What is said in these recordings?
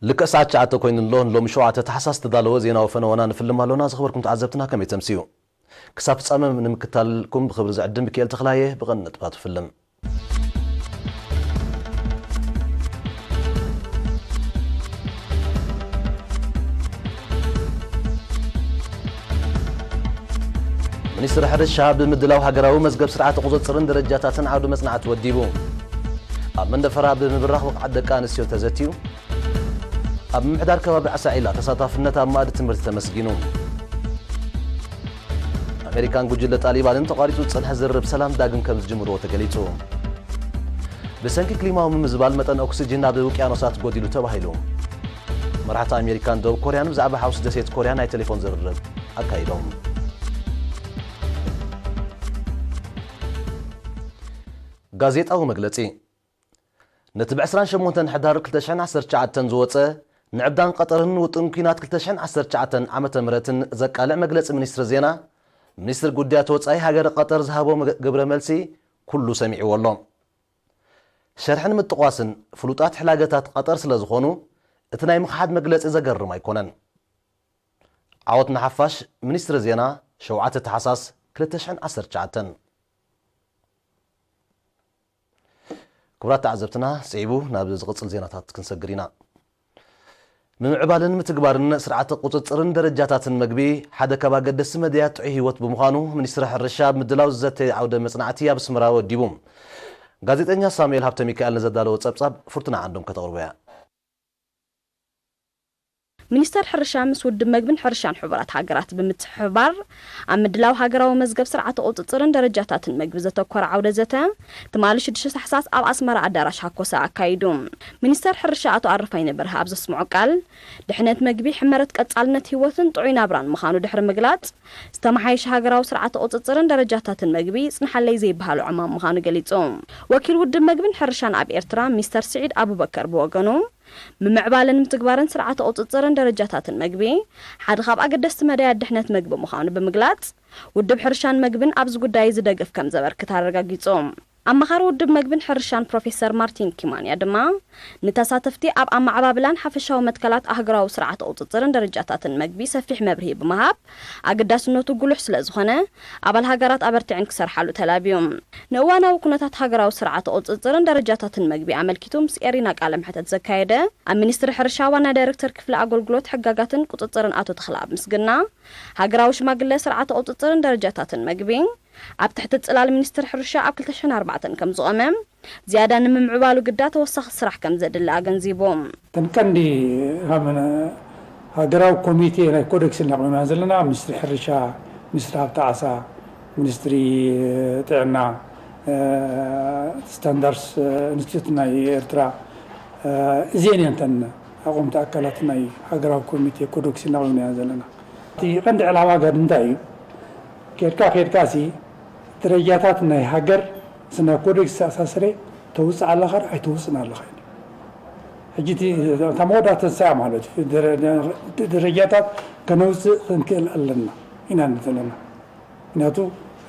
ልክዕ ሰዓት ትሽዓተ ኮይኑ ኣሎ። ንሎሚ ሸውዓተ ታሕሳስ ዝተዳለወ ዜናዊ ፈነወና ንፍልም ኣሎና። ዝኸበርኩም ተዓዘብትና ከመይ ተምስዩ? ክሳብ ፍጻመ ንምክታልኩም ብኽብሪ ዝዕድም ሚካኤል ተኽላየ ብቐንዲ ነጥብታት ፍልም። ሚኒስትሪ ሕርሻ ብምድላው ሃገራዊ መዝገብ ስርዓተ ቁፅፅርን ደረጃታትን ዓውዲ መፅናዕቲ ወዲቡ። ኣብ መንደፈራ ብምብራኽ ብቕዓት ደቂ ኣንስትዮ ተዘትዩ። ኣብ ምምሕዳር ከባቢ ዓሳዒላ ተሳታፍነት ኣብ መኣዲ ትምህርቲ ተመስጊኑ። ኣሜሪካን ጉጅለ ጣሊባንን ተቋሪፁ ዝፀንሐ ዝርርብ ሰላም ዳግም ከም ዝጅምርዎ ተገሊፁ። ብሰንኪ ክሊማዊ ምምዝባል መጠን ኦክስጅን ኣብ ውቅያኖሳት ጎዲሉ ተባሂሉ። መራሕቲ ኣሜሪካን ደቡብ ኮርያን ብዛዕባ ሓውሲ ደሴት ኮርያ ናይ ቴሌፎን ዝርርብ ኣካይዶም። ጋዜጣዊ መግለጺ። ነቲ ብ ዕስራን ሸሞንተን ሕዳር ክልተ ሽሕን ዓሰርተ ትሽዓተን ዝወጸ ንዕብዳን ቀጠርን ውጥን ኲናት ክልተ ሽሕን ዓሰርተ ትሽዓተን ዓመተ ምህረትን ዘቃልዕ መግለጺ ሚኒስትሪ ዜና፣ ሚኒስትሪ ጉዳያት ወጻኢ ሃገረ ቀጠር ዝሃቦ መግ-፣ ግብረ መልሲ ኩሉ ሰሚዕዎ ኣሎ። ሸርሕን ምጥቋስን ፍሉጣት ሕላገታት ቀጠር ስለ ዝኾኑ፣ እቲ ናይ ምኽሓድ መግለጺ ዘገርም ኣይኮነን። ዓወት ንሓፋሽ፣ ሚኒስትሪ ዜና፣ ሸውዓተ ታሕሳስ ክልተ ሽሕን ዓሰርተ ትሽዓተን። ክቡራት ተዓዘብትና፣ ስዒቡ ናብ ዝቕጽል ዜናታት ክንሰግር ኢና። ምምዕባልን ምትግባርን ስርዓተ ቁጽጽርን ደረጃታትን መግቢ ሓደ ካብ ኣገደስቲ መድያት ጥዑይ ህይወት ብምዃኑ፣ ሚኒስትሪ ሕርሻ ኣብ ምድላው ዝዘተ ዓውደ መጽናዕቲ ኣብ ኣስመራ ወዲቡ። ጋዜጠኛ ሳሙኤል ሃብተ ሚካኤል ንዘዳለዎ ጸብጻብ ፍርቱና ዓንዶም ከተቕርቦ እያ። ሚኒስተር ሕርሻ ምስ ውድብ መግብን ሕርሻን ሕቡራት ሃገራት ብምትሕብባር ኣብ ምድላው ሃገራዊ መዝገብ ስርዓተ ቁጽጽርን ደረጃታትን መግቢ ዘተኮረ ዓውደ ዘተ ትማሊ ሽዱሽተ ታሕሳስ ኣብ ኣስመራ ኣዳራሽ ሃኮሳ ኣካይዱ። ሚኒስተር ሕርሻ ኣቶ ኣረፋይነ በርሀ ኣብ ዘስምዖ ቃል፣ ድሕነት መግቢ ሕመረት ቀጻልነት ህይወትን ጥዑይ ናብራን ምዃኑ ድሕሪ ምግላጽ፣ ዝተመሓየሸ ሃገራዊ ስርዓተ ቁጽጽርን ደረጃታትን መግቢ ይጽንሓለይ ዘይበሃሎ ዕማም ምዃኑ ገሊጹ። ወኪል ውድብ መግብን ሕርሻን ኣብ ኤርትራ ሚስተር ስዒድ ኣቡበከር ብወገኑ፣ ምምዕባልን ምትግባርን ስርዓተ ቁጽጽርን ደረጃታትን መግቢ ሓደ ካብ ኣገደስቲ መዳያት ድሕነት መግቢ ምዃኑ ብምግላጽ፣ ውድብ ሕርሻን መግብን ኣብዚ ጉዳይ እዚ ደገፍ ከም ዘበርክት ኣረጋጊጹ። ኣማኻሪ ውድብ መግብን ሕርሻን ፕሮፌሰር ማርቲን ኪማንያ ድማ፣ ንተሳተፍቲ ኣብ ኣመዓባብላን ሓፈሻዊ መትከላት ኣህጉራዊ ስርዓተ ቁጽጽርን ደረጃታትን መግቢ ሰፊሕ መብርሂ ብምሃብ፣ ኣገዳስነቱ ጉሉሕ ስለ ዝኾነ፣ ኣባል ሃገራት ኣበርቲዐን ክሰርሓሉ ተላብዩ። ንእዋናዊ ኩነታት ሃገራዊ ስርዓተ ቁጽጽርን ደረጃታትን መግቢ ኣመልኪቱ ምስ ኤሪና ቃለ መሕተት ዘካየደ፣ ኣብ ሚኒስትሪ ሕርሻ ዋና ዳይሬክተር ክፍሊ ኣገልግሎት ሕጋጋትን ቁጽጽርን ኣቶ ተኽለኣብ ምስግና፣ ሃገራዊ ሽማግለ ስርዓተ ቁጽጽርን ደረጃታትን መግቢ፣ ኣብ ትሕቲ ጽላል ሚኒስትሪ ሕርሻ ኣብ ክልተ ሽሕን ኣርባዕተን ከም ዝቖመ፣ ዝያዳ ንምምዕባሉ ግዳ ተወሳኺ ስራሕ ከም ዘድሊ ኣገንዚቡ። እተን ቀንዲ ከም ሃገራዊ ኮሚቴ ናይ ኮደክስ እናቑምና ዘለና፣ ሚኒስትሪ ሕርሻ፣ ሚኒስትሪ ሃብቲ ዓሳ፣ ሚኒስትሪ ጥዕና፣ እ፣ ስታንዳርስ ኢንስቲትዩት ናይ ኤርትራ፣ እ፣ እዚአን እየን እተን ኣቑምቲ ኣካላት ናይ ሃገራዊ ኮሚቴ ኮደክስ እናቑምና ዘለና። እቲ ቀንዲ ዕላማ ጋር እንታይ እዩ? ኬድካ ኬድካ ሲ ደረጃታት ናይ ሃገር ስነ ኮዴክስ ዝተኣሳሰረ ተውፅእ ኣለኻ ኣይተውፅእን ኣለኻ እዩ። ሕጂ እቲ፣ እታ መወዳእታ ንሳ እያ ማለት እዩ። ደረ-፣ ደረጃታት ከነውፅእ ክንክእል ኣለና ኢና ዘለና። ምክንያቱ፣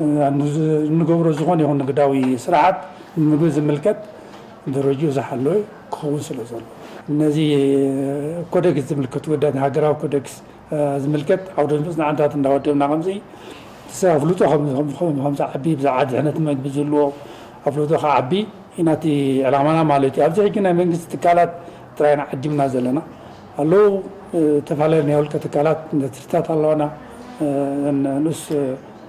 እ፣ ንዝ-፣ እንገብሮ ዝኾነ ይኹን ንግዳዊ ስርዓት ንምግቢ ዝምልከት ደረጃኡ ዝሓለወ ክኸውን ስለ ዘሎ፣ ነዚ ኮዴክስ ዝምልከት ጉዳይ፣ ንሃገራዊ ኮዴክስ፣ እ፣ ዝምልከት ዓውደ መጽናዕትታት እንዳወደብና ከምዚ፣ እቲ ሰብ ኣፍልጦ ከም፣ ከም፣ ከም፣ ከም ዝዓቢ፣ ብዛዕባ ድሕነት መግቢ ዝህልዎ ኣፍልጦ ክዓቢ ኢና እቲ ዕላማና ማለት እዩ። ኣብዚ ሕጂ ናይ መንግስቲ ትካላት ጥራይ ኢና ዓዲምና ዘለና። ኣለዉ፣ እ፣ ዝተፈላለዩ ናይ ውልቀ ትካላት ኢንዱስትሪታት ኣለዋና፣ እ፣ ን-፣ ንኡስ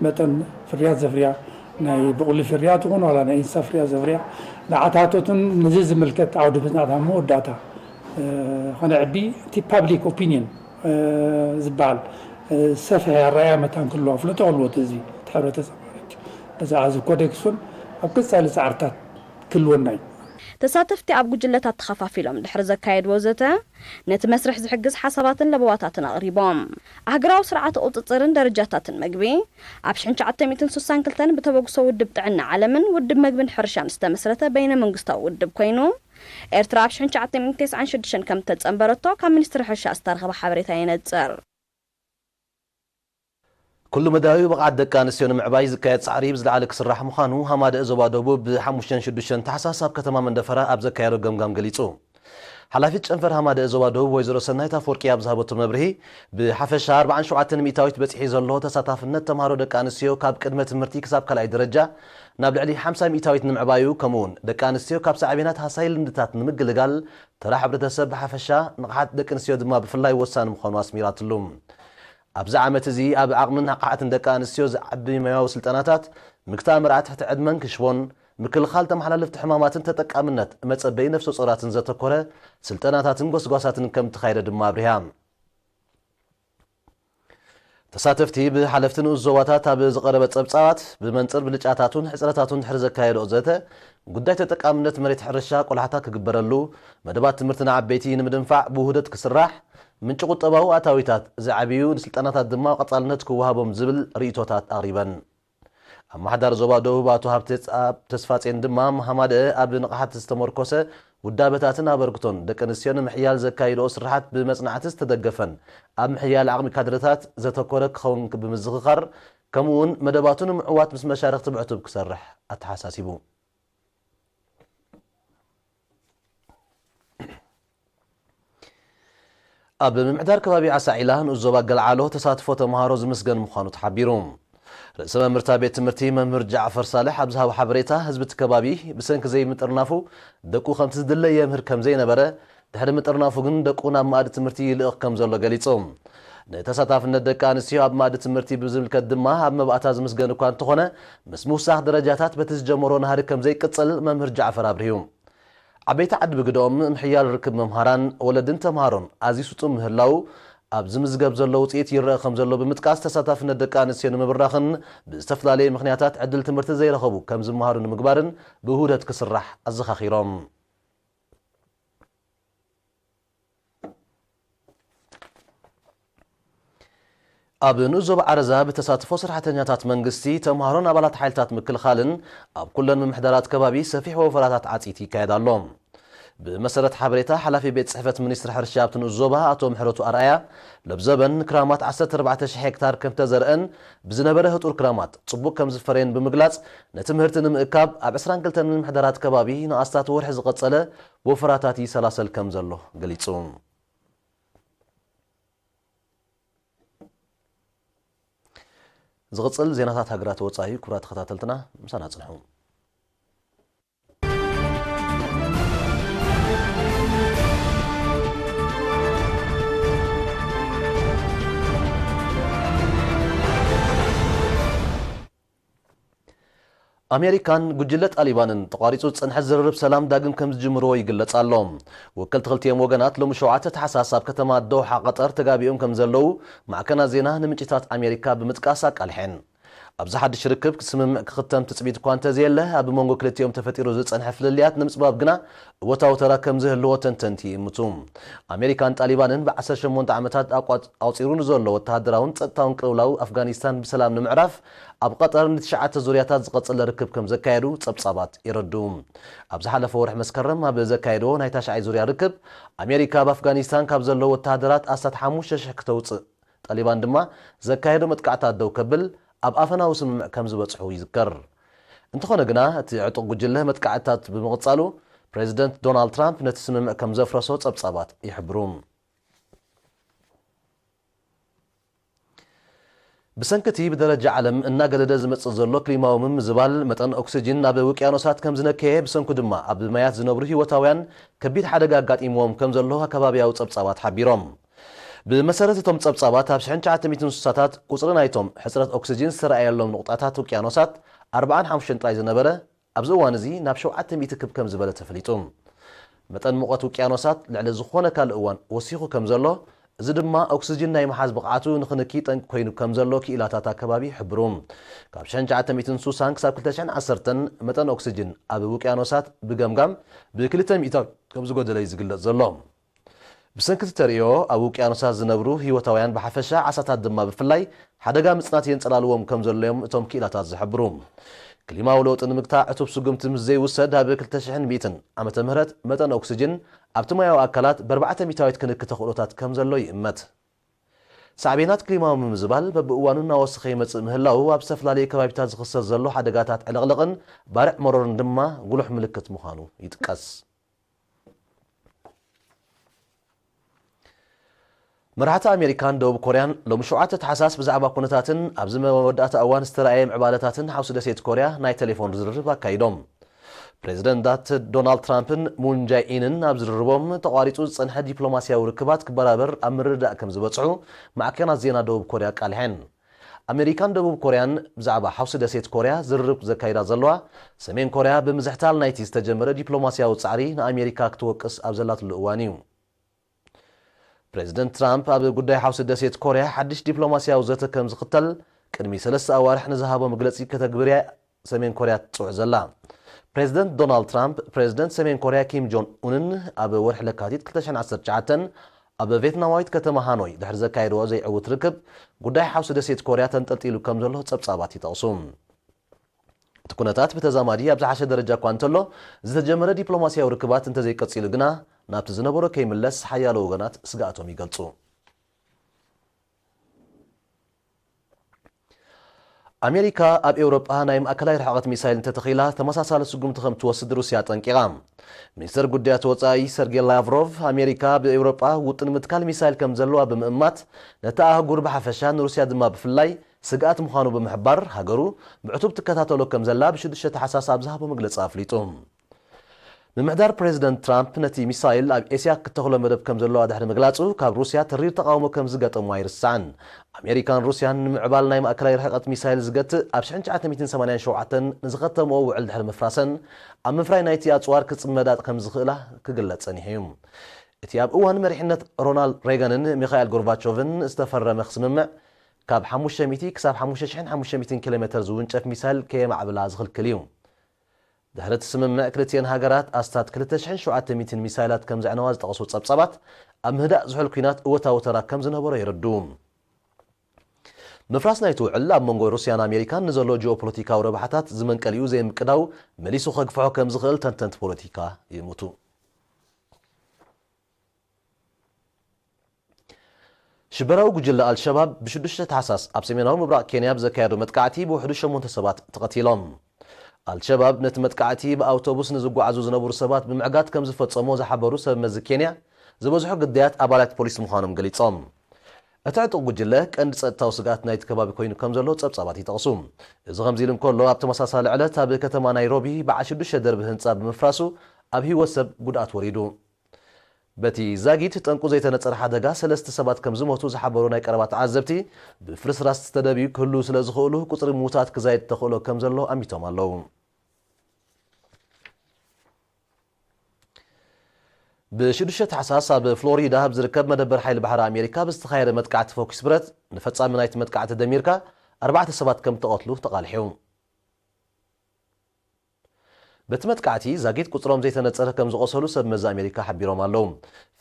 መጠን ፍርያት ዘፍርያ፣ ናይ ብቑሊ ፍርያት ይኹን ዋላ ናይ እንስሳ ፍርያት ዘፍርያ፣ ንዓታቶትን ነዚ ዝምልከት ዓውዲ መጽናዕቲ ኣብ መወዳእታ፣ እ፣ ከነዕቢ እቲ ፓብሊክ ኦፒንየን፣ እ፣ ዝበሃል፣ እ፣ ሰፊሕ ኣረኣእያ መታን ክህልዎ፣ ኣፍልጦ ክህልዎ እቲ ህዝቢ፣ እቲ ሕብረተሰብ ማለት እዩ። ብዛዕባ እዚ ኮዴክስ እውን ኣብ ቀጻሊ ጻዕርታት ክህልወና እዩ። ተሳተፍቲ ኣብ ጉጅለታት ተኸፋፊሎም ድሕሪ ዘካየድዎ ዘተ፣ ነቲ መስርሕ ዝሕግዝ ሓሳባትን ለበዋታትን ኣቕሪቦም። ኣህጉራዊ ስርዓተ ቁጽጽርን ደረጃታትን መግቢ፣ ኣብ ሽሕን ትሽዓተ ሚእትን ስሳን ክልተን ብተበግሶ ውድብ ጥዕና ዓለምን ውድብ መግብን ሕርሻን ዝተመስረተ በይነ መንግስታዊ ውድብ ኮይኑ፣ ኤርትራ ኣብ ሽሕን ትሽዓተ ሚእትን ተስዓን ሽዱሽተን ከም እተጸንበረቶ ካብ ሚኒስትሪ ሕርሻ ዝተረኸበ ሓበሬታ የነጽር። ኩሉ መዳያዊ ብቕዓት ደቂ ኣንስትዮ ንምዕባይ ዝካየድ ጻዕሪ ብዝለዓለ ክስራሕ ምዃኑ ሃማደእ ዞባ ደቡብ ብሓሙሽተን ሽዱሽተን ታሕሳስ ኣብ ከተማ መንደፈራ ኣብ ዘካየዶ ገምጋም ገሊጹ። ሓላፊት ጨንፈር ሃማደእ ዞባ ደቡብ ወይዘሮ ሰናይት ኣፈወርቂ ኣብ ዝሃበቶ መብርሂ፣ ብሓፈሻ ኣርባዓን ሸውዓተን ሚእታዊት በጺሒ ዘሎ ተሳታፍነት ተምሃሮ ደቂ ኣንስትዮ ካብ ቅድመ ትምህርቲ ክሳብ ካልኣይ ደረጃ ናብ ልዕሊ ሓምሳ ሚእታዊት ንምዕባዩ፣ ከምኡውን ደቂ ኣንስትዮ ካብ ሳዕቤናት ሃሳይ ልምድታት ንምግልጋል ተራ ሕብረተሰብ ብሓፈሻ ንቕሓት ደቂ ኣንስትዮ ድማ ብፍላይ ወሳኒ ምዃኑ ኣስሚራትሉ። ኣብዚ ዓመት እዚ ኣብ ዓቕምን ንቕሓትን ደቂ ኣንስትዮ ዝዓቢ ሞያዊ ስልጠናታት፣ ምግታእ መርዓ ትሕቲ ዕድመን ክሽቦን፣ ምክልኻል ተመሓላለፍቲ ሕማማትን ተጠቃምነት መጸበዪ ነፍሰ ጾራትን ዘተኮረ ስልጠናታትን ጎስጓሳትን ከም እተኻየደ ድማ ኣብሪሃ። ተሳተፍቲ ብሓለፍቲ ንኡስ ዞባታት ኣብ ዝቐረበ ጸብጻባት ብመንጽር ብልጫታቱን ሕጽረታቱን ድሕሪ ዘካየድኦ ዘተ፣ ጉዳይ ተጠቃምነት መሬት ሕርሻ ቆላሕታ ክግበረሉ፣ መደባት ትምህርቲ ንዓበይቲ ንምድንፋዕ ብውህደት ክስራሕ፣ ምንጪ ቁጠባዊ ኣታዊታት ዝዓብዩ ንስልጠናታት ድማ ቀጻልነት ክወሃቦም ዝብል ርእይቶታት ኣቕሪበን። ኣመሓዳሪ ዞባ ደቡብ ኣቶ ሃብተኣብ ተስፋጼን ድማ፣ ሃማደእ ኣብ ንቕሓት ዝተመርኮሰ ውዳበታትን ኣበርክቶን ደቂ ኣንስትዮ ንምሕያል ዘካይድኦ ስርሓት ብመጽናዕቲ ዝተደገፈን ኣብ ምሕያል ዓቕሚ ካድረታት ዘተኮረ ክኸውን ብምዝኽኻር፣ ከምኡውን መደባቱ ንምዕዋት ምስ መሻርኽቲ ብዕቱብ ክሰርሕ ኣተሓሳሲቡ። ኣብ ምምሕዳር ከባቢ ዓሳዒላ ንኡስ ዞባ ገልዓሎ ተሳትፎ ተምሃሮ ዝምስገን ምዃኑ ተሓቢሩ። ርእሰ መምህርታ ቤት ትምህርቲ መምህር ጃዕፈር ሳልሕ ኣብ ዝሃቦ ሓበሬታ፣ ህዝቢ እቲ ከባቢ ብሰንኪ ዘይምጥርናፉ ደቁ ከምቲ ዝድለ የምህር ከም ዘይነበረ፣ ድሕሪ ምጥርናፉ ግን ደቁ ናብ መኣዲ ትምህርቲ ይልእኽ ከም ዘሎ ገሊጹ። ንተሳታፍነት ደቂ ኣንስትዮ ኣብ መኣዲ ትምህርቲ ብዝምልከት ድማ ኣብ መባእታ ዝምስገን እኳ እንተኾነ፣ ምስ ምውሳኽ ደረጃታት በቲ ዝጀመሮ ናህሪ ከም ዘይቅጽል መምህር ጃዕፈር ኣብሪሁ። ዓበይቲ ዓዲ ብግደኦም ምሕያል ርክብ መምሃራን ወለድን ተምሃሮን ኣዝዩ ስጡም ምህላው፣ ኣብ ዝምዝገብ ዘሎ ውጽኢት ይረአ ከም ዘሎ ብምጥቃስ፣ ተሳታፍነት ደቂ ኣንስትዮ ንምብራኽን ብዝተፈላለየ ምኽንያታት ዕድል ትምህርቲ ዘይረኸቡ ከም ዝመሃሩ ንምግባርን ብውህደት ክስራሕ ኣዘኻኺሮም። ኣብ ንኡስ ዞባ ዓረዛ ብተሳትፎ ሰራሕተኛታት መንግስቲ፣ ተምሃሮን ኣባላት ሓይልታት ምክልኻልን ኣብ ኩለን ምምሕዳራት ከባቢ ሰፊሕ ወፈራታት ዓጺት ይካየድ ኣሎ። ብመሰረት ሓበሬታ ሓላፊ ቤት ጽሕፈት ሚኒስትሪ ሕርሻ ኣብቲ ንኡስ ዞባ ኣቶ ምሕረቱ ኣርኣያ፣ ለብዘበን ክራማት ዓሰርተ ኣርባዕተ ሽሕ ሄክታር ከም ተዘርአን ብዝነበረ ህጡር ክራማት ጽቡቕ ከም ዝፈረየን ብምግላጽ፣ ነቲ ምህርቲ ንምእካብ ኣብ ዕስራን ክልተን ምምሕዳራት ከባቢ ንኣስታት ወርሒ ዝቐጸለ ወፈራታት ይሰላሰል ከም ዘሎ ገሊጹ። ዝቕጽል ዜናታት ሃገራት ወጻኢ፣ ክቡራት ተኸታተልትና፣ ምሳና ጽንሑ። ኣሜሪካን ጉጅለ ጣሊባንን ተቋሪጹ ዝጸንሐ ዝርርብ ሰላም ዳግም ከም ዝጅምርዎ ይግለጽ ኣሎ። ወከልቲ ክልቲኦም ወገናት ሎሚ ሸውዓተ ታሕሳስ ኣብ ከተማ ዶሓ ቀጠር ተጋቢኦም ከም ዘለዉ ማዕከናት ዜና ንምንጭታት ኣሜሪካ ብምጥቃስ ኣቃልሐን። ኣብዚ ሓድሽ ርክብ ስምምዕ ክኽተም ትጽቢት እኳ እንተዘየለ፣ ኣብ መንጎ ክልቲኦም ተፈጢሩ ዝጸንሐ ፍልልያት ንምጽባብ ግና እወታዊ ተራ ከም ዝህልዎ ተንተንቲ ይእምቱ። ኣሜሪካን ጣሊባንን ብዓሰርተ ሸሞንተ ዓመታት ኣቋጽ-፣ ኣቑጺሩ ንዘሎ ወተሃደራውን ጸጥታውን ቅልውላው ኣፍጋኒስታን ብሰላም ንምዕራፍ ኣብ ቀጠር ንትሽዓተ ዙርያታት ዝቐጸለ ርክብ ከም ዘካየዱ ጸብጻባት የረድኡ። ኣብ ዝሓለፈ ወርሒ መስከረም ኣብ ዘካየድዎ ናይ ታሽዓይ ዙርያ ርክብ፣ ኣሜሪካ ኣብ ኣፍጋኒስታን ካብ ዘለዉ ወተሃደራት ኣስታት ሓሙሽተ ሽሕ ክተውጽእ፣ ጣሊባን ድማ ዘካየዶ መጥቃዕታት ደው ከብል ኣብ ኣፈናዊ ስምምዕ ከም ዝበጽሑ ይዝከር። እንተኾነ ግና፣ እቲ ዕጡቕ ጉጅለ መጥቃዕትታት ብምቕጻሉ፣ ፕሬዚደንት ዶናልድ ትራምፕ ነቲ ስምምዕ ከም ዘፍረሶ ጸብጻባት ይሕብሩ። ብሰንኪ እቲ ብደረጃ ዓለም እናገደደ ዝመጽእ ዘሎ ክሊማዊ ምምዝባል፣ መጠን ኦክሲጅን ናብ ውቅያኖሳት ከም ዝነከየ፣ ብሰንኩ ድማ ኣብ ማያት ዝነብሩ ህይወታውያን ከቢድ ሓደጋ ኣጋጢምዎም ከም ዘሎ ከባብያዊ ጸብጻባት ሓቢሮም። ብመሰረት እቶም ጸብጻባት፣ ኣብ ሽሕን ትሽዓተ ሚእትን ስሳታት ቁጽሪ ናይቶም ሕጽረት ኦክሲጅን ዝተረኣየሎም ንቑጣታት ውቅያኖሳት ኣርባዓን ሓሙሽተን ጥራይ ዝነበረ፣ ኣብዚ እዋን እዚ ናብ ሸውዓተ ሚእቲ ክብ ከም ዝበለ ተፈሊጡ። መጠን ሙቐት ውቅያኖሳት ልዕሊ ዝኾነ ካልእ እዋን ወሲኹ ከም ዘሎ፣ እዚ ድማ ኦክሲጅን ናይ ምሓዝ ብቕዓቱ ንኽንኪ ጠንቂ ኮይኑ ከም ዘሎ ክኢላታት ኣከባቢ ይሕብሩ። ካብ ሽሕን ትሽዓተ ሚእትን ስሳን ክሳብ ክልተ ሽሕን ዓሰርተን መጠን ኦክሲጅን ኣብ ውቅያኖሳት ብገምጋም ብክልተ ሚእታዊት ከም ዝጎደለ እዩ ዝግለጽ ዘሎ። ብሰንኪ እቲ ተርእዮ፣ ኣብ ውቅያኖሳት ዝነብሩ ህይወታውያን ብሓፈሻ፣ ዓሳታት ድማ ብፍላይ፣ ሓደጋ ምጽናት የንጸላልዎም ከም ዘሎ እዮም እቶም ክኢላታት ዝሕብሩ። ክሊማዊ ለውጢ ንምግታእ ዕቱብ ስጉምቲ ምስ ዘይውሰድ፣ ኣብ ክልተ ሽሕን ሚእትን ዓመተ ምህረት መጠን ኦክሲጅን ኣብቲ ማያዊ ኣካላት ብኣርባዕተ ሚእታዊት ክንኪ ተኽእሎታት ከም ዘሎ ይእመት። ሳዕቤናት ክሊማዊ ምምዝባል በብእዋኑ እናወሰኸ ይመጽእ ምህላዉ፣ ኣብ ዝተፈላለዩ ከባቢታት ዝኽሰት ዘሎ ሓደጋታት ዕልቕልቕን ባርዕ መሮርን ድማ ጉሉሕ ምልክት ምዃኑ ይጥቀስ። መራሕቲ ኣሜሪካን ደቡብ ኮርያን ሎም ሸውዓተ ታሕሳስ ብዛዕባ ኩነታትን ኣብዚ መወዳእታ እዋን ዝተረኣየ ምዕባለታትን ሓውሲ ደሴት ኮርያ ናይ ቴሌፎን ዝርርብ ኣካይዶም። ፕሬዚደንታት ዶናልድ ትራምፕን ሙን ጃይ ኢንን ኣብ ዝርርቦም ተቋሪጹ ዝጸንሐ ዲፕሎማስያዊ ርክባት ክበራበር ኣብ ምርድዳእ ከም ዝበጽሑ ማዕከናት ዜና ደቡብ ኮርያ ኣቃሊሐን። ኣሜሪካን ደቡብ ኮርያን ብዛዕባ ሓውሲ ደሴት ኮርያ ዝርርብ ዘካይዳ ዘለዋ፣ ሰሜን ኮርያ ብምዝሕታል ናይቲ ዝተጀመረ ዲፕሎማስያዊ ጻዕሪ ንኣሜሪካ ክትወቅስ ኣብ ዘላትሉ እዋን እዩ። ፕሬዚደንት ትራምፕ ኣብ ጉዳይ ሓውሲ ደሴት ኮርያ ሓድሽ ዲፕሎማስያዊ ዘተ ከም ዝኽተል ቅድሚ ሰለስተ ኣዋርሕ ንዝሃቦ መግለጺ ከተግብር እያ ሰሜን ኮርያ ትጽውዕ ዘላ። ፕሬዚደንት ዶናልድ ትራምፕ ፕሬዚደንት ሰሜን ኮርያ ኪም ጆን ኡንን ኣብ ወርሒ ለካቲት ክልተ ሽሕን ዓሰርተ ትሽዓተን ኣብ ቬትናማዊት ከተማ ሃኖይ ድሕሪ ዘካየድዎ ዘይዕውት ርክብ ጉዳይ ሓውሲ ደሴት ኮርያ ተንጠልጢሉ ከም ዘሎ ጸብጻባት ይጠቕሱ። እቲ ኩነታት ብተዛማዲ ኣብ ዝሓሸ ደረጃ እኳ እንተሎ፣ ዝተጀመረ ዲፕሎማስያዊ ርክባት እንተዘይቀጺሉ ግና ናብቲ ዝነበሮ ከይምለስ ሓያሎ ወገናት ስግኣቶም ይገልጹ። ኣሜሪካ ኣብ ኤውሮጳ ናይ ማእከላይ ርሕቐት ሚሳይል እንተተኺላ ተመሳሳሊ ስጉምቲ ከም ትወስድ ሩስያ ኣጠንቂቓ። ሚኒስተር ጉዳያት ወጻኢ ሰርጌይ ላቭሮቭ ኣሜሪካ ኣብ ኤውሮጳ ውጥን ምትካል ሚሳይል ከም ዘለዋ ብምእማት ነታ ኣህጉር ብሓፈሻ ንሩስያ ድማ ብፍላይ ስግኣት ምዃኑ ብምሕባር ሃገሩ ብዕቱብ ትከታተሎ ከም ዘላ ብሽዱሽተ ታሕሳስ ኣብ ዝሃቦ መግለጺ ኣፍሊጡ። ምምሕዳር ፕሬዚደንት ትራምፕ ነቲ ሚሳይል ኣብ ኤስያ ክተኽሎ መደብ ከም ዘለዋ ድሕሪ ምግላጹ፣ ካብ ሩስያ ተሪር ተቓውሞ ከም ዝገጠሞ ኣይርሳዕን። ኣሜሪካን ሩስያን ንምዕባል ናይ ማእከላይ ርሕቀት ሚሳይል ዝገትእ ኣብ ሽሕን ትሽዓተ ሚእትን ሰማንያን ሸውዓተን ንዝኸተምኦ ውዕል ድሕሪ ምፍራሰን፣ ኣብ ምፍራይ ናይቲ ኣጽዋር ክጽመዳ ከም ዝኽእላ ክግለጽ ጸኒሑ እዩ። እቲ ኣብ እዋን መሪሕነት ሮናልድ ሬጋንን ሚኻኤል ጎርባቾቭን ዝተፈረመ ስምምዕ፣ ካብ ሓሙሽተ ሚእቲ ክሳብ ሓሙሽተ ሽሕን ሓሙሽተ ሚእትን ኪሎ ሜተር ዝውንጨፍ ሚሳይል ከየማዕብላ ዝኽልክል እዩ። ድሕሪ እቲ ስምምዕ፣ ክልቲኤን ሃገራት ኣስታት ክልተ ሽሕን ሸውዓተ ሚእትን ሚሳይላት ከም ዘዕነዋ ዝጠቐሱ ጸብጻባት፣ ኣብ ምህዳእ ዝሑል ኲናት እወታዊ ተራ ከም ዝነበሮ የረድኡ። ምፍራስ ናይቲ ውዕል ኣብ መንጎ ሩስያን ኣሜሪካን ንዘሎ ጂኦፖለቲካዊ ረብሓታት ዝመንቀሊኡ ዘይምቅዳው መሊሱ ከግፍሖ ከም ዝኽእል ተንተንቲ ፖለቲካ ይእምቱ። ሽበራዊ ጉጅለ ኣልሸባብ ብሽዱሽተ ታሕሳስ ኣብ ሰሜናዊ ምብራቕ ኬንያ ብዘካየዶ መጥቃዕቲ ብውሕዱ ሸሞንተ ሰባት ተቐቲሎም። ኣልሸባብ ነቲ መጥቃዕቲ ብኣውቶቡስ ንዝጓዓዙ ዝነበሩ ሰባት ብምዕጋት ከም ዝፈጸሞ ዝሓበሩ ሰብ መዚ ኬንያ፣ ዝበዝሑ ግዳያት ኣባላት ፖሊስ ምዃኖም ገሊጾም። እቲ ዕጡቕ ጉጅለ ቀንዲ ጸጥታዊ ስግኣት ናይቲ ከባቢ ኮይኑ ከም ዘሎ ጸብጻባት ይጠቕሱ። እዚ ከምዚ ኢሉ እንከሎ፣ ኣብ ተመሳሳሊ ዕለት ኣብ ከተማ ናይሮቢ በዓል ሽዱሽተ ደርቢ ህንጻ ብምፍራሱ ኣብ ህይወት ሰብ ጉድኣት ወሪዱ። በቲ ዛጊት ጠንቁ ዘይተነጸረ ሓደጋ ሰለስተ ሰባት ከም ዝሞቱ ዝሓበሩ ናይ ቀረባ ተዓዘብቲ፣ ብፍርስራስ ዝተደብዩ ክህልዉ ስለ ዝኽእሉ ቁጽሪ ምዉታት ክዛይድ ተኽእሎ ከም ዘሎ ኣሚቶም ኣለዉ። ብሽዱሽተ ታሕሳስ ኣብ ፍሎሪዳ ኣብ ዝርከብ መደበር ሓይሊ ባሕሪ ኣሜሪካ ብዝተኻየደ መጥቃዕቲ ፈኲስ ብረት፣ ንፈጻሚ ናይቲ መጥቃዕቲ ደሚርካ ኣርባዕተ ሰባት ከም እተቐትሉ ተቓሊሑ። በቲ መጥቃዕቲ ዛጊት ቁጽሮም ዘይተነጸረ ከም ዝቖሰሉ ሰብ መዚ ኣሜሪካ ሓቢሮም ኣለዉ።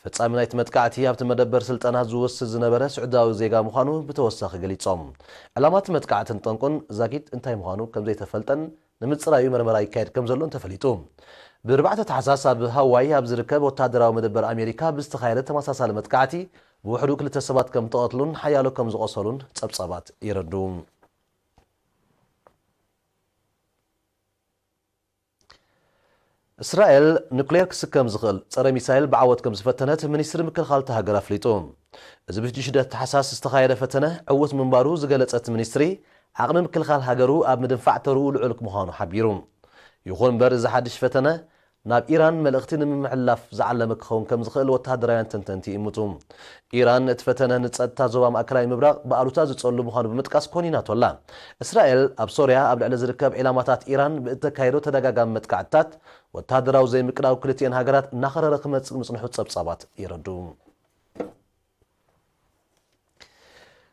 ፈጻሚ ናይቲ መጥቃዕቲ ኣብቲ መደበር ስልጠና ዝወስድ ዝነበረ ስዑዳዊ ዜጋ ምዃኑ ብተወሳኺ ገሊጾም። ዕላማ እቲ መጥቃዕትን ጠንቁን ዛጊት እንታይ ምዃኑ ከም ዘይተፈልጠን ንምጽራዩ መርመራ ይካየድ ከም ዘሎን ተፈሊጡ። ብኣርባዕተ ታሕሳስ ኣብ ሃዋይ ኣብ ዝርከብ ወታደራዊ መደበር ኣሜሪካ ብዝተኻየደ ተመሳሳሊ መጥቃዕቲ ብውሕዱ ክልተ ሰባት ከም ተቐትሉን ሓያሎ ከም ዝቖሰሉን ጸብጻባት የረድኡ። እስራኤል ኑክሌር ክስከም ዝኽእል ጸረ ሚሳይል ብዓወት ከም ዝፈተነት ሚኒስትሪ ምክልኻል እታ ሃገር ኣፍሊጡ። እዚ ብሽዱሽተ ታሕሳስ ዝተኻየደ ፈተነ ዕዉት ምንባሩ ዝገለጸ እቲ ሚኒስትሪ፣ ዓቕሚ ምክልኻል ሃገሩ ኣብ ምድንፋዕ ተርኡ ልዑል ምዃኑ ሓቢሩ። ይኹን እምበር፣ እዚ ሓድሽ ፈተነ ናብ ኢራን መልእኽቲ ንምምሕልላፍ ዝዓለመ ክኸውን ከም ዝኽእል ወተሃደራውያን ተንተንቲ ይእምቱ። ኢራን እቲ ፈተነ ንጸጥታ ዞባ ማእከላይ ምብራቕ ብኣሉታ ዝጸሉ ምዃኑ ብምጥቃስ ኮኒናቶ ኣላ። እስራኤል ኣብ ሶርያ ኣብ ልዕሊ ዝርከብ ዒላማታት ኢራን ብእተካየዶ ተደጋጋሚ መጥቃዕትታት ወተሃደራዊ ዘይምቅዳው ክልቲኤን ሃገራት እናኸረረ ክመጽእ ምጽንሑ ጸብጻባት የረድኡ።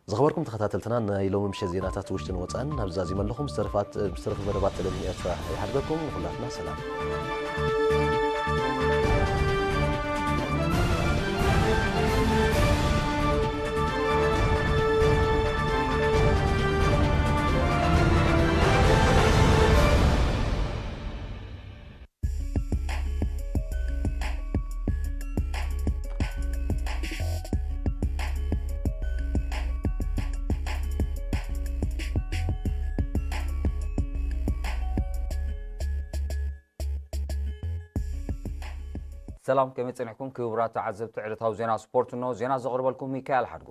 ዝኸበርኩም ተኸታተልትና፣ ናይ ሎሚ ምሸት ዜናታት ውሽጥን ወጻእን ናብዚ ዛዚመ ኣለኹ። ምስ ተረፋት-፣ ምስ ተረፉ መደባት ቴሌቪዥን ኤርትራ ይሓድገኩም። ንኹላትና ሰላም። ሰላም፣ ከመይ ጸኒሕኩም ክቡራት ተዓዘብቲ ዕለታዊ ዜና ስፖርት? እንሆ ዜና ዘቕርበልኩም ሚካኤል ሓድጉ።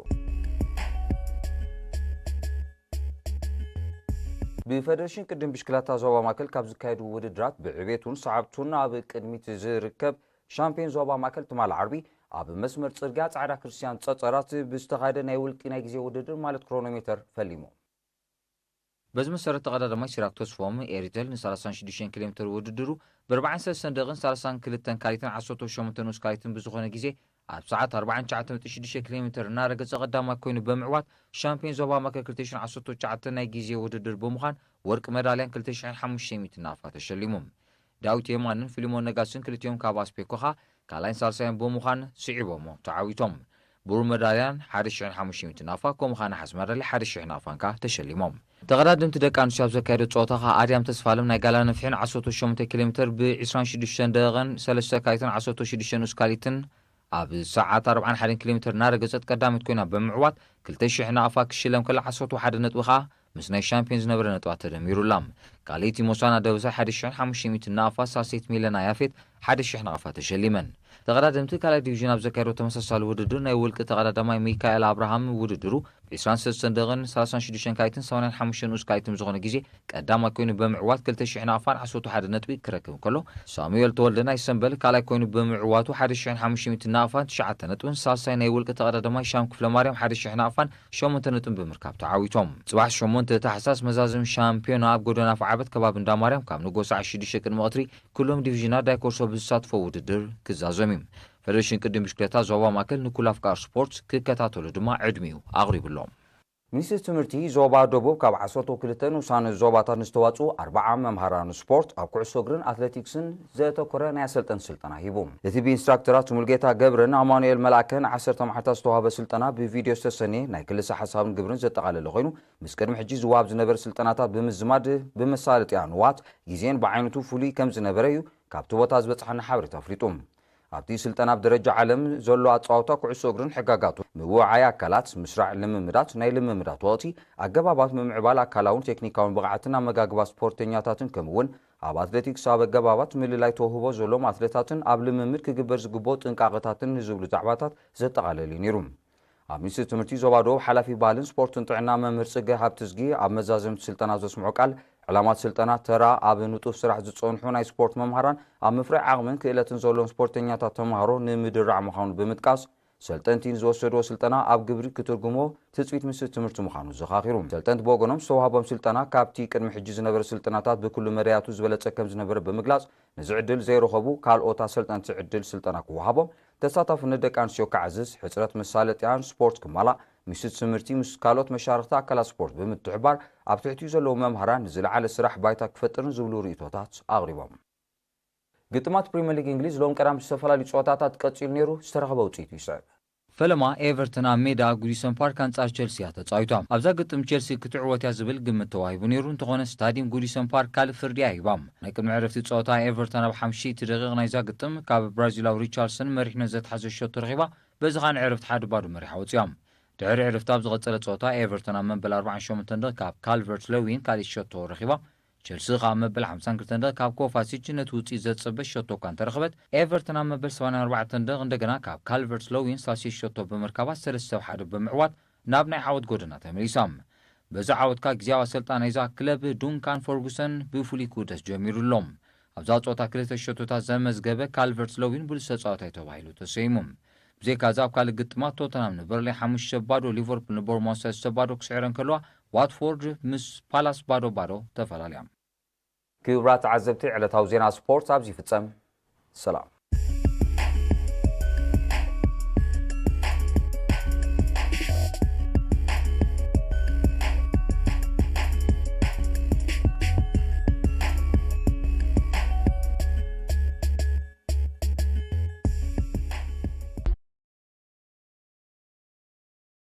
ብፌደሬሽን ቅድም ብሽክለታ ዞባ ማእከል ካብ ዝካየዱ ውድድራት ብዕቤቱን ሰዓብቱን ኣብ ቅድሚት ዝርከብ ሻምፒዮን ዞባ ማእከል ትማሊ ዓርቢ ኣብ መስመር ጽርግያ ጻዕዳ ክርስትያን ጸጸራት ብዝተኻየደ ናይ ውልቂ ናይ ግዜ ውድድር ማለት ክሮኖሜተር ፈሊሙ። በዚ መሰረት ተቐዳዳማይ ሲራክ ተስፎም ኤሪተል ን36 ኪሎ ሜትር ውድድሩ ብ43 ደቂቕን 32 ካሊትን 18 ንኡስ ካሊትን ብዝኾነ ግዜ ኣብ ሰዓት 49.6 ኪሎ ሜትር እናረገጸ ቀዳማይ ኮይኑ ብምዕዋት ሻምፒዮን ዞባ ማእከል 2019 ናይ ግዜ ውድድር ብምዃን ወርቂ መዳልያን 2,500 ናፋ ተሸሊሙ። ዳዊት የማንን ፊሊሞን ነጋስን ክልቲኦም ካብ ኣስፔኮኻ ካልኣይን ሳልሳይን ብምዃን ስዒቦሞ ተዓዊቶም። ብሩር መዳልያን 1,500 ናፋ ከምኡ ኸዓ ነሓስ መዳልያ 1,000 ናፋን ከኣ ተሸሊሞም። ተቐዳደምቲ ደቂ ኣንስትዮ ኣብ ዘካየዶ ጸወታ ኸዓ ኣድያም ተስፋለም ናይ ጋላ ነፍሒን 18 ኪሎ ሜትር ብ26 ደቂቕን 3 ካሊትን 16 ንኡስ ካሊትን ኣብ ሰዓት 41 ኪሎ ሜትር እናረገጸት ቀዳመት ኮይና ብምዕዋት 2,000 ናቕፋ ክሽለም ከላ 11 ነጥቢ ኸኣ ምስ ናይ ሻምፒዮን ዝነበረ ነጥባ ተደሚሩላ። ካልኣይቲ ሞሳና ደበሳይ 1,500 ናቕፋ፣ ሳልሰይቲ ሚለና ያፌት 1,000 ናቕፋ ተሸሊመን። ተቐዳደምቲ ካልኣይ ዲቪዥን ኣብ ዘካየዶ ተመሳሳሊ ውድድር ናይ ውልቂ ተቐዳዳማይ ሚካኤል ኣብርሃም ውድድሩ ብ23 ደቂቕን 36 ካሊትን 85 ንኡስ ካሊትን ዝኾነ ግዜ ቀዳማይ ኮይኑ ብምዕዋት 2,000 ናቕፋን 11 ነጥቢ ክረክብ እንከሎ፣ ሳሙኤል ተወልደ ናይ ሰምበል ካልኣይ ኮይኑ ብምዕዋቱ 1,500 ናቕፋን ትሽዓተ ነጥብን ሳልሳይ ናይ ውልቂ ተቐዳዳማይ ሻም ክፍለ ማርያም 1,000 ናቕፋን ሸሞንተ ነጥብን ብምርካብ ተዓዊቶም። ጽባሕ ሸሞንተ ታሕሳስ መዛዘሚ ሻምፒዮና ኣብ ጎደና ፍዓበት ከባቢ እንዳ ማርያም ካብ ንጎ ሰዓት ሽዱሽተ ቅድሚ ቀትሪ ኩሎም ዲቪዥናት ዳይኮርሶ ብዝሳትፎ ውድድር ክዛዘም እዩ። ፌደሬሽን ቅድም ብሽክለታ ዞባ ማእከል ንኩሉ ኣፍቃር ስፖርት ክከታተሉ ድማ ዕድሚኡ ኣቕሪብሎም። ሚኒስትሪ ትምህርቲ ዞባ ደቡብ ካብ 12 ንኡሳን ዞባታት ንዝተዋጽኡ ኣርባዓ መምሃራን ስፖርት ኣብ ኩዕሶ እግርን ኣትሌቲክስን ዘተኮረ ናይ ኣሰልጠንቲ ስልጠና ሂቡ። እቲ ብኢንስትራክተራት ሙልጌታ ገብረን ኣማኑኤል መልኣከን 10 መዓልታት ዝተዋህበ ስልጠና ብቪድዮ ዝተሰነየ ናይ ክልሰ ሓሳብን ግብርን ዘጠቓለለ ኮይኑ፣ ምስ ቅድሚ ሕጂ ዝወሃብ ዝነበረ ስልጠናታት ብምዝማድ ብመሳለጥያ ንዋት ግዜን ብዓይነቱ ፍሉይ ከም ዝነበረ እዩ ካብቲ ቦታ ዝበጽሓና ሓበሬታ ኣፍሊጡ። ኣብቲ ስልጠና ኣብ ደረጃ ዓለም ዘሎ ኣጻዋውታ ኩዕሶ እግርን ሕጋጋቱ፣ ምውዓይ ኣካላት፣ ምስራዕ ልምምዳት፣ ናይ ልምምዳት ወቕቲ፣ ኣገባባት ምምዕባል ኣካላውን ቴክኒካውን ብቕዓትን ኣመጋግባ ስፖርተኛታትን ከምኡ እውን ኣብ ኣትሌቲክስ ኣብ ኣገባባት ምልላይ ተውህቦ ዘሎም ኣትሌታትን ኣብ ልምምድ ክግበር ዝግብኦ ጥንቃቐታትን ንዝብሉ ዛዕባታት ዘጠቓለለ እዩ ነይሩ። ኣብ ሚኒስትሪ ትምህርቲ ዞባ ደቡብ ሓላፊ ባህልን ስፖርትን ጥዕና መምህር ጽገ ሃብትዝጊ ኣብ መዛዘምቲ ስልጠና ዘስምዖ ቃል፣ ዕላማት ስልጠና ተራ ኣብ ንጡፍ ስራሕ ዝጸንሑ ናይ ስፖርት መምሃራን ኣብ ምፍራይ ዓቕምን ክእለትን ዘለዎም ስፖርተኛታት ተምሃሮ ንምድራዕ ምዃኑ ብምጥቃስ፣ ሰልጠንቲ ንዝወሰድዎ ስልጠና ኣብ ግብሪ ክትርጉሞ ትጽቢት ሚኒስትሪ ትምህርቲ ምዃኑ ዘኻኺሩ። ሰልጠንቲ ብወገኖም ዝተዋህቦም ስልጠና ካብቲ ቅድሚ ሕጂ ዝነበረ ስልጠናታት ብኩሉ መዳያቱ ዝበለጸ ከም ዝነበረ ብምግላጽ፣ ነዚ ዕድል ዘይረኸቡ ካልኦት ኣሰልጠንቲ ዕድል ስልጠና ክወሃቦም፣ ተሳታፍነት ደቂ ኣንስትዮ ክዓዝዝ፣ ሕጽረት መሳለጥያን ስፖርት ክማላእ፣ ሚኒስትሪ ትምህርቲ ምስ ካልኦት መሻርኽቲ ኣካላት ስፖርት ብምትሕባር ኣብ ትሕቲኡ ዘለዉ መምሃራን ንዝለዓለ ስራሕ ባይታ ክፈጥርን ዝብሉ ርእይቶታት ኣቕሪቦም። ግጥማት ፕሪምየር ሊግ እንግሊዝ ሎም ቀዳም ዝተፈላለዩ ጸወታታት ቀጺሉ ነይሩ፣ ዝተረኸበ ውጽኢት ይስዕብ። ፈለማ ኤቨርተን ኣብ ሜዳ ጉዲሰን ፓርክ ኣንጻር ቸልሲ እያ ተጻዊታ። ኣብዛ ግጥም ቸልሲ ክትዕወት እያ ዝብል ግምት ተዋሂቡ ነይሩ፣ እንተኾነ ስታዲየም ጉዲሰን ፓርክ ካልእ ፍርዲ እያ ሂባ። ናይ ቅድሚ ዕረፍቲ ጸወታ ኤቨርተን ኣብ ሓምሽይቲ ደቂቕ ናይዛ ግጥም ካብ ብራዚላዊ ሪቻርድሰን መሪሕነት ዘትሓዘ ሸቶ ረኺባ፣ በዚ ኸኣ ንዕረፍቲ ሓደ ባዶ መሪሓ ወጺኣ። ድሕሪ ዕረፍቲ ኣብ ዝቐጸለ ጸወታ ኤቨርተን ኣብ መበል ኣርባዓን ሸሞንተን ደቂቕ ካብ ካልቨርት ለዊን ካልእ ሸቶ ረኺባ። ቸልሲ ከኣ ኣብ መበል ሓምሳን ክልተን ደቂቕ ካብ ኮቫሲች ነቲ ውጽኢት ዘጸበ ሸቶ እኳ እንተረኸበት፣ ኤቨርተን ኣብ መበል ሰማንያን ኣርባዕተን ደቂቕ እንደገና ካብ ካልቨርት ለዊን ሳልሰይቲ ሸቶ ብምርካባ ሰለስተ ሓደ ብምዕዋት ናብ ናይ ዓወት ጎደና ተመሊሳ። በዚ ዓወት ከኣ ግዝያዊ ኣሰልጣኒ ናይዛ ክለብ ዱንካን ፈርጉሰን ብፍሉይ ክውደስ ጀሚሩ ኣሎ። ኣብዛ ጸወታ ክልተ ሸቶታት ዘመዝገበ ካልቨርት ለዊን ብሉጽ ተጻዋታይ ተባሂሉ ተሰይሙ። ብዘይካዚ ኣብ ካልእ ግጥማት ቶተንሃም ንበርንሌ ሓሙሽተ ባዶ፣ ሊቨርፑል ንቦርንማውዝ ሰለስተ ባዶ ክስዕረን ከለዋ፣ ዋትፎርድ ምስ ፓላስ ባዶ ባዶ ተፈላለያ። ክቡራት ተዓዘብቲ፣ ዕለታዊ ዜና ስፖርት ኣብዚ ይፍጸም። ሰላም።